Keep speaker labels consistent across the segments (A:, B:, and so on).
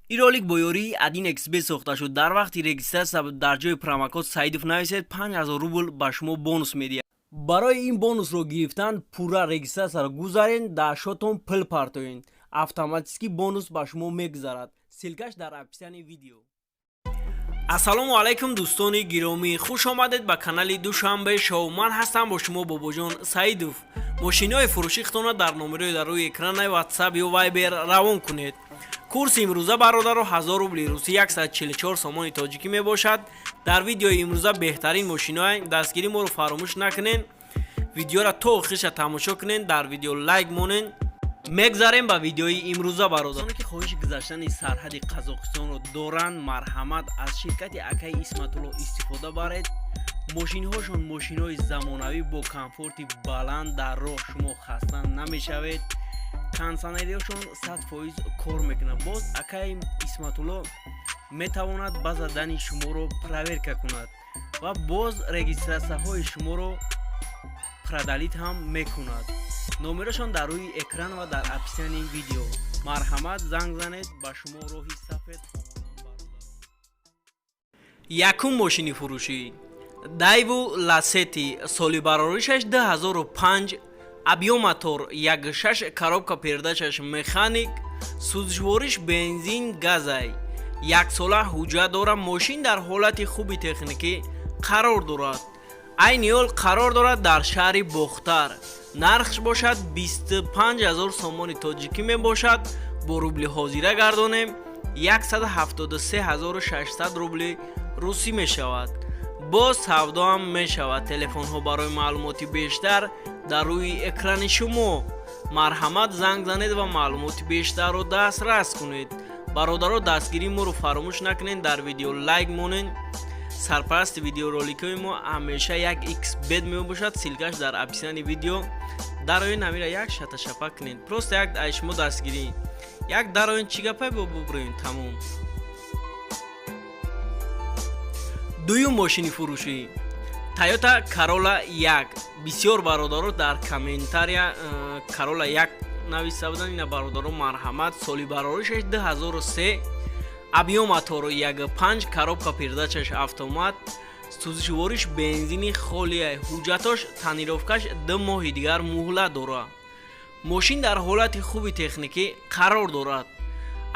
A: Ин ролик бо ёрии 1xBet сохта шуд. Дар вақти регистрация дар ҷои промокод Саидов нависед, 5000 рубл ба шумо бонус медиҳад. Барои ин бонусро гирифтан пурра регистрацияро гузарен, дар счётон пул партоен, автоматически бонус ба шумо мегузарад. Ссылкаш дар описании видео. Ассалому алайкум, дӯстони гиромӣ, хуш омадед ба канали Душанбе Шоу. Ман ҳастам бо шумо Бобоҷон Саидов. Мошиниҳои фурӯшихтона дар номерои дар рӯи экранаи WhatsApp ё Viber равон кунед. Курси имрӯза, бародаро, 1000 рубли русӣ 144 сомони тоҷикӣ мебошад. Дар видеои имрӯза беҳтарин мошинои дастгирӣ моро фаромӯш накунед, видеоро то охириша тамошо кунед, дар видео лайк монед. Мегзарем ба видеои имрӯза. Бародароне, ки хоҳиши гузаштани сарҳади Қазоқистонро доранд, марҳамат, аз ширкати акаи Исматулло истифода баред. Мошинҳошон мошинҳои замонавӣ бо комфорти баланд, дар роҳ шумо хаста намешавед. Кондитсионерҳошон 100% кор мекунад. Боз акаи Исматулло метавонад ба задани шуморо проверка кунад ва боз регистрацияҳои шуморо продлить ҳам мекунад. Номерашон дар рӯи экран ва дар описании видео. Марҳамат, занг занед, ба шумо роҳи сафед. Якум мошини фурӯшӣ: Дайву Ласети, соли бароришаш 2005, объём мотор 1,6, коробка передачаш механик, сӯзишвориш бензин газай, яксола ҳуҷҷат дорад. Мошин дар ҳолати хуби техникӣ қарор дорад. Айни ҳол қарор дорад дар шаҳри Бохтар. Нархш бошад 25 0 сомони тоҷикӣ мебошад. Бо рубли ҳозира гардонем, 173 600 рубли русӣ мешавад. Боз савдоам мешавад. Телефонҳо барои маълумоти бештар дар рӯи экрани шумо. Марҳамат, занг занед ва маълумоти бештарро дастрас кунед. Бародаро, дастгирии моро фаромӯш накунед, дар видео лайк монед. Сарпарасти видеороликҳои мо ҳамеша 1xBet мебошад. Ссылкаш дар описании видео. Дароин, ҳамира як шаташапа кунед, просто як ай шумо дастгирӣ як дароин, чӣ гапай бо буброин, тамом. Дуюм мошини фурӯшӣ: Тойота Карола 1. Бисёр бародаро дар комментария Карола 1 нависта буданд. Ина, бародаро, марҳамат, соли бароришаш 2003, объём моторо 1,5, коробка передачаш автомат, сӯзишвориш бензини холия, ҳуҷҷатош тонировкаш 2 моҳи дигар муҳлат дорад. Мошин дар ҳолати хуби техникӣ қарор дорад.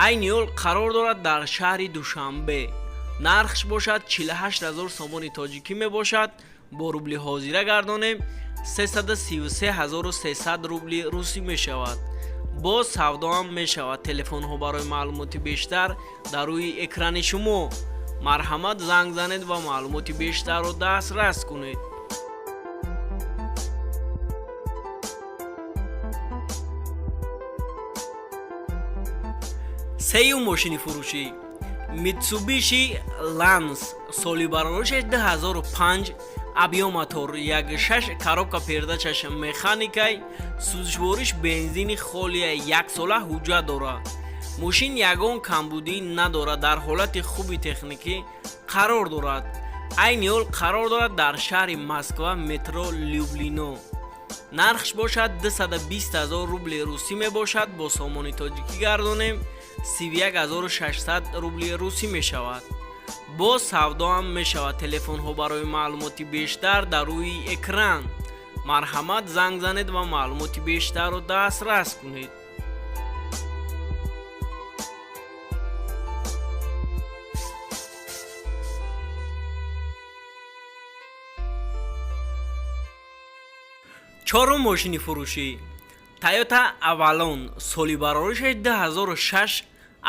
A: Айни ҳол қарор дорад дар шаҳри Душанбе. Нархш бошад 48 0 сомони тоҷикӣ мебошад. Бо рубли ҳозира гардонем, 333 300 рубли русӣ мешавад. Боз савдоам мешавад. Телефонҳо барои маълумоти бештар дар рӯи экрани шумо. Марҳамат, занг занед ва маълумоти бештарро дастрас кунед. Сеюм мошини фурӯшӣ: Митсубиши Ланс, соли бароришаш 2005, объём мотор 1,6, коробка передачаш механикай, сӯзишвориш бензини холия, яксола ҳуҷҷат дорад. Мошин ягон камбудӣ надорад, дар ҳолати хуби техникӣ қарор дорад. Айни ҳол қарор дорад дар шаҳри Москва, метро Люблино. Нархш бошад 220 0 рубли русӣ мебошад. Бо сомони тоҷикӣ гардонем, 31 600 рубли русӣ мешавад. Боз савдоам мешавад. Телефонҳо барои маълумоти бештар дар рӯи экран. Марҳамат, занг занед ва маълумоти бештарро дастрас кунед. Чорум мошини фурӯшӣ: Тойота Авалон, соли бароришаш 2006,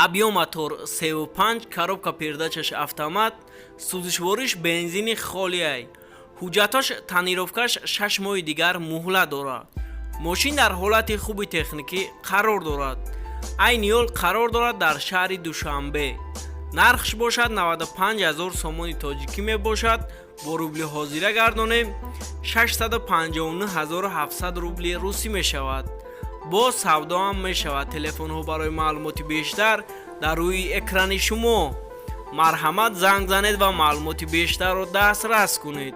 A: объём мотор 3,5, коробка передачаш автомат, сӯзишвориш бензини холиай, ҳуҷҷатош тонировкаш 6 моҳи дигар муҳлат дорад. Мошин дар ҳолати хуби техникӣ қарор дорад. Айни ҳол қарор дорад дар шаҳри Душанбе. Нархш бошад 95 0 сомони тоҷикӣ мебошад. Бо рубли ҳозира гардонем, 659 700 рубли русӣ мешавад. Боз савдоам мешавад. Телефонҳо барои маълумоти бештар дар рӯи экрани шумо. Марҳамат, занг занед ва маълумоти бештарро дастрас кунед.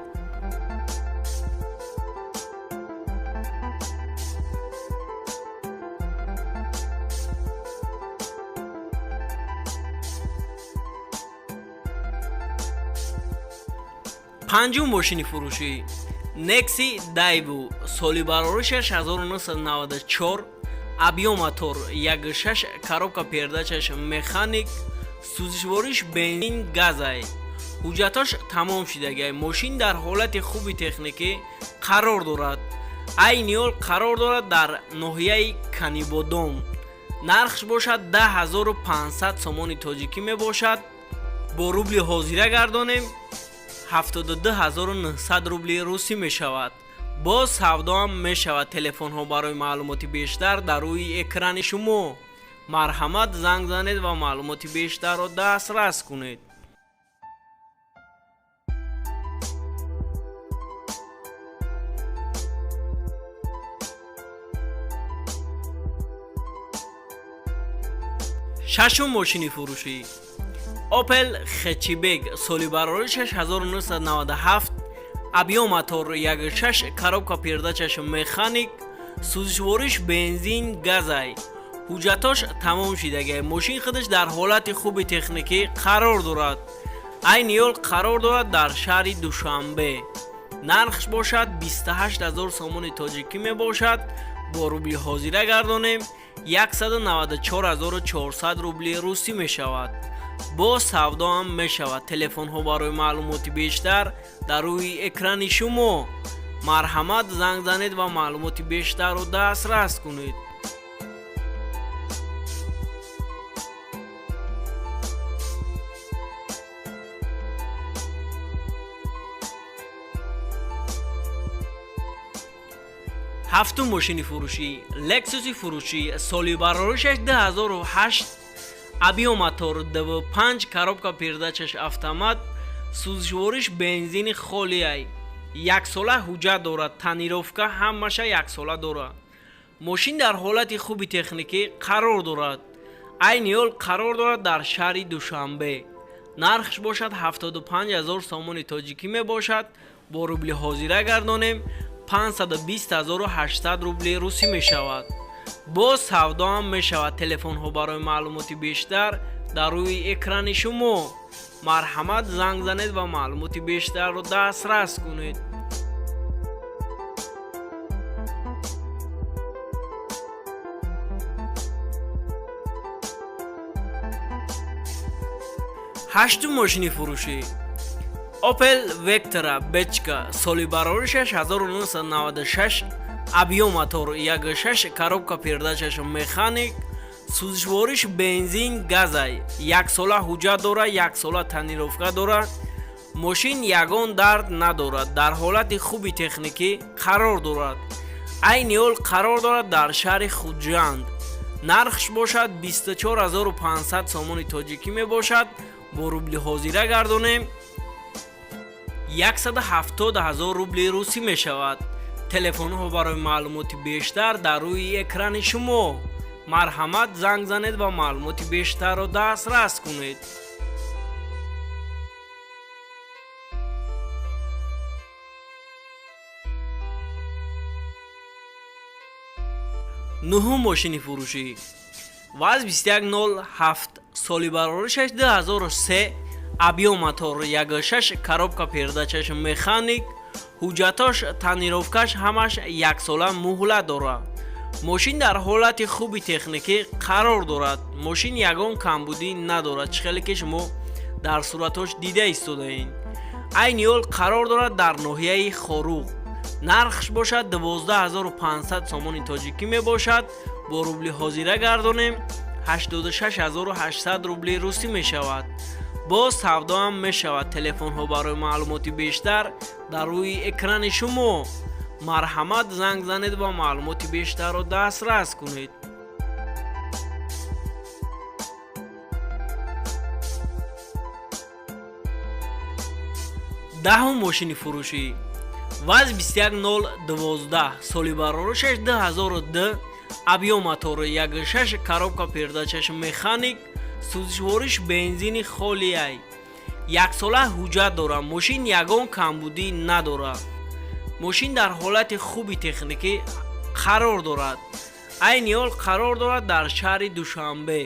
A: Панҷум мошини фурӯшӣ: Некси Дайву, соли бароришаш 1994, объём мотор 1,6, коробка передачаш механик, сӯзишвориш бензин газай, ҳуҷҷатош тамом шидагай. Мошин дар ҳолати хуби техникӣ қарор дорад. Айни ҳол қарор дорад дар ноҳияи Канибодом. Нархш бошад 10 500 сомони тоҷикӣ мебошад. Бо рубли ҳозира гардонем, 72 900 рубли русӣ мешавад. Боз савдоам мешавад. Телефонҳо барои маълумоти бештар дар рӯи экрани шумо. Марҳамат, занг занед ва маълумоти бештарро дастрас кунед. Шашум мошини фурӯшӣ: Опел Хэтчбек, соли бароришаш 1997, объём мотор 1,6, коробка передачаш механик, сӯзишвориш бензин газай, ҳуҷҷатош тамом шидагай. Мошин худаш дар ҳолати хуби техникӣ қарор дорад. Айни ҳол қарор дорад дар шаҳри Душанбе. Нархш бошад 28 000 сомони тоҷикӣ мебошад. Бо рубли ҳозира гардонем, 194 400 рубли русӣ мешавад. Боз савдоам мешавад. Телефонҳо барои маълумоти бештар дар рӯи экрани шумо. Марҳамат, занг занед ва маълумоти бештарро дастрас кунед. Ҳафтум мошини фурӯшӣ: Лексуси фурӯшӣ, соли бароришаш 2008, объём мотор 2,5, коробка передачаш автомат, сӯзишвориш бензини холиай, яксола ҳуҷҷат дорад, тонировка ҳамаша яксола дорад. Мошин дар ҳолати хуби техникӣ қарор дорад. Айни ҳол қарор дорад дар шаҳри Душанбе. Нархш бошад 75 000 сомони тоҷикӣ мебошад. Бо рубли ҳозира гардонем, 520 800 рубли русӣ мешавад. Боз савдоам мешавад. Телефонҳо барои маълумоти бештар дар рӯи экрани шумо. Марҳамат, занг занед ва маълумоти бештарро дастрас кунед. Ҳаштум мошини фурӯшӣ: Опел Вектра Бечка, соли бароришаш 1996, объём мотор 1,6, коробка передачаш механик, сӯзишвориш бензин газай, яксола ҳуҷҷат дорад, яксола тонировка дорад. Мошин ягон дард надорад, дар ҳолати хуби техникӣ қарор дорад. Айни ҳол қарор дорад дар шаҳри Хуҷанд. Нархш бошад 24 500 сомони тоҷикӣ мебошад. Бо рубли ҳозира гардонем, 170 000 рубли русӣ мешавад. Телефонҳо барои маълумоти бештар дар рӯи экрани шумо. Марҳамат, занг занед ва маълумоти бештарро дастрас кунед. Нуҳум мошини фурӯшӣ: ВАЗ 2107, соли бароришаш 2003, объём мотор 1,6, коробка передачаш механик, ҳуҷҷатош, тонировкаш ҳамаш яксола муҳлат дорад. Мошин дар ҳолати хуби техникӣ қарор дорад. Мошин ягон камбудӣ надорад, чӣ хеле ки шумо дар суратҳош дида истодаед. Айни ҳол қарор дорад дар ноҳияи Хоруғ. Нархш бошад 12 500 сомони тоҷикӣ мебошад. Бо рубли ҳозира гардонем, 86 800 рубли русӣ мешавад. Боз савдоам мешавад. Телефонҳо барои маълумоти бештар дар рӯи экрани шумо. Марҳамат, занг занед ва маълумоти бештарро дастрас кунед. Даҳум мошини фурӯшӣ: ВАЗ 21012, соли бароришаш 2002, объём мотор 1,6, коробка передачаш механик, сӯзишвориш бензини холиай, яксола ҳуҷҷат дорад. Мошин ягон камбудӣ надорад. Мошин дар ҳолати хуби техникӣ қарор дорад. Айни ҳол қарор дорад дар шаҳри Душанбе.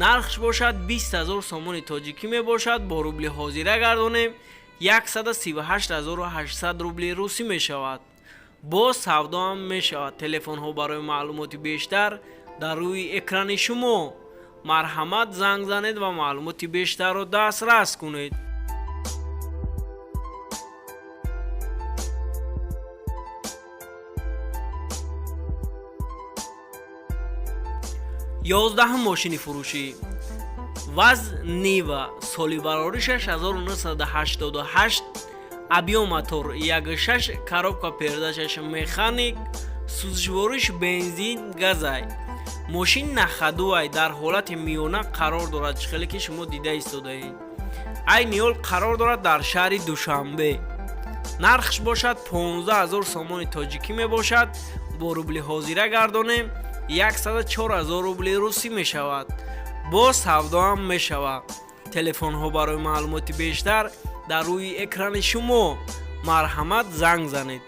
A: Нархш бошад 20 000 сомони тоҷикӣ мебошад. Бо рубли ҳозира гардонем, 138 800 рубли русӣ мешавад. Боз савдоам мешавад. Телефонҳо барои маълумоти бештар дар рӯи экрани шумо. Марҳамат, занг занед ва маълумоти бештарро дастрас кунед. 11-ум мошини фурӯшӣ: ВАЗ Нива, соли бароришаш 1988, объём мотор 1,6, коробка передачаш механик, сӯзишвориш бензин, газай. Мошин на ходу ай, дар ҳолати миёна қарор дорад, чӣ хеле ки шумо дида истодаед. Айни ҳол қарор дорад дар шаҳри Душанбе. Нархш бошад 15 000 сомони тоҷикӣ мебошад. Бо рубли ҳозира гардонем, 104 000 рубли русӣ мешавад. Боз савдоам мешавад. Телефонҳо барои маълумоти бештар дар рӯи экрани шумо. Марҳамат, занг занед.